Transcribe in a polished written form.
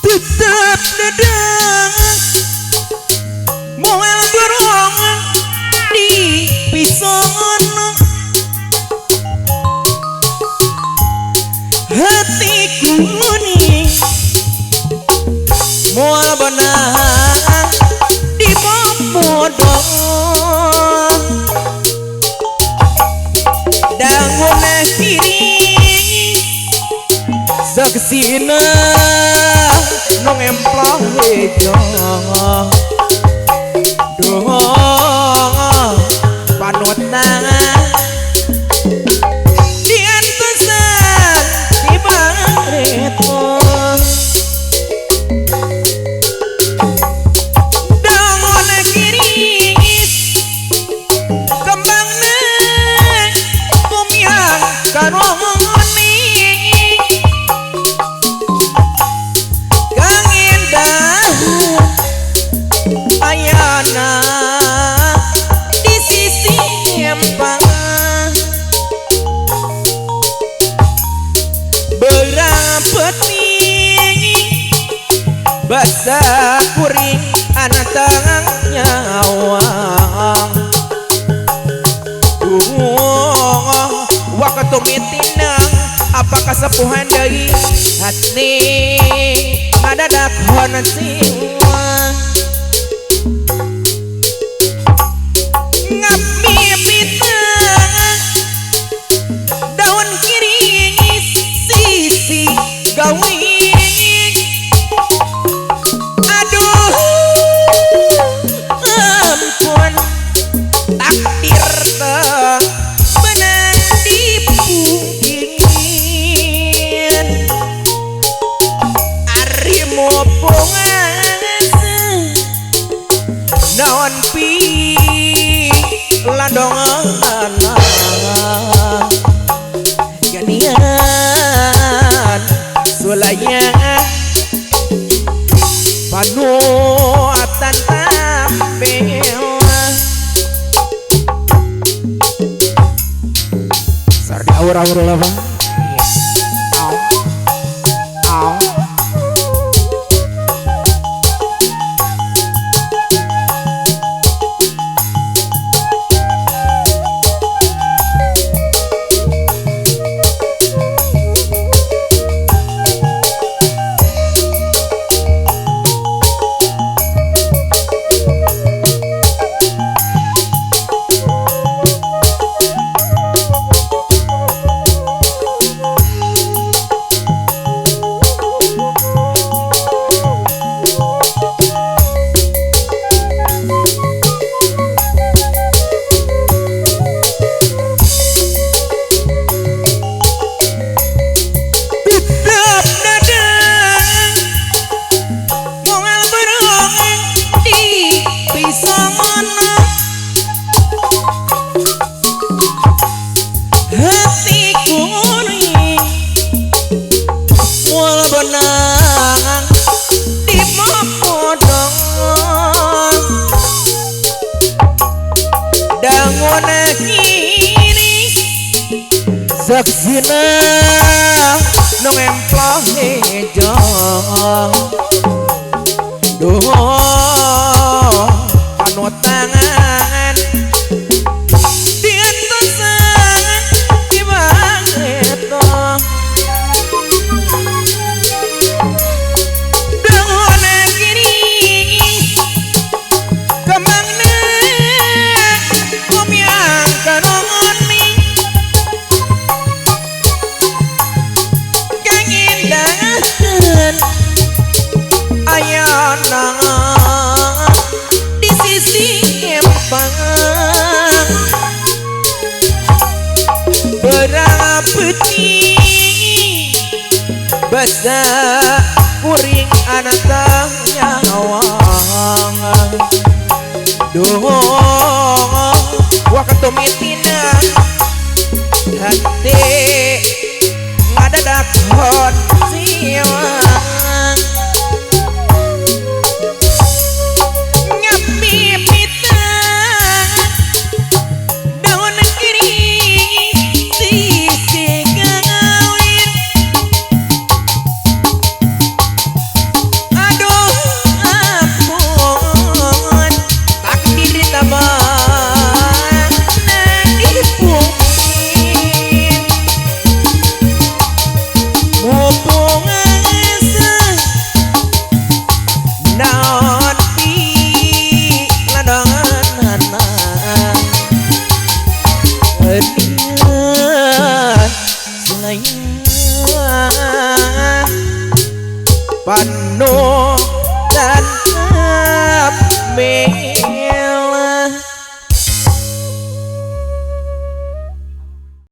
Tetap dedang moal berong di pisongon hatiku nih moal benang di popodong dangun kiri saksina nong emploh hejo doh panutan diantosan di bareto dangon kiri kembangna tumyang karoni ayana di sisi empang berapeti basah kuring antang nyawang waktu mitinang apakah sepuhan dari hati ada dakon siwa ngap-mipitang daun kiri sisi gawing aduh ampun takdir teh menang dipungkin ari mopongan naon pi landongan ganian sulaya panuatan tampil sardi awur-awur lava au au benang di mapodong dangon kiri saksina nong emploh hejo duh panutangan diantosan di bareto dangon kiri kembangna kumyang karoni kangindahan ayana di sisi empang berapeti basah Aing anak nyawang duh waktu mitina hati ngadadak hot siwang nyampi pita daun kiri sisi gawin aduh ampun takdir tabah dipuin mumpung asa naon pi ladonganana selain panu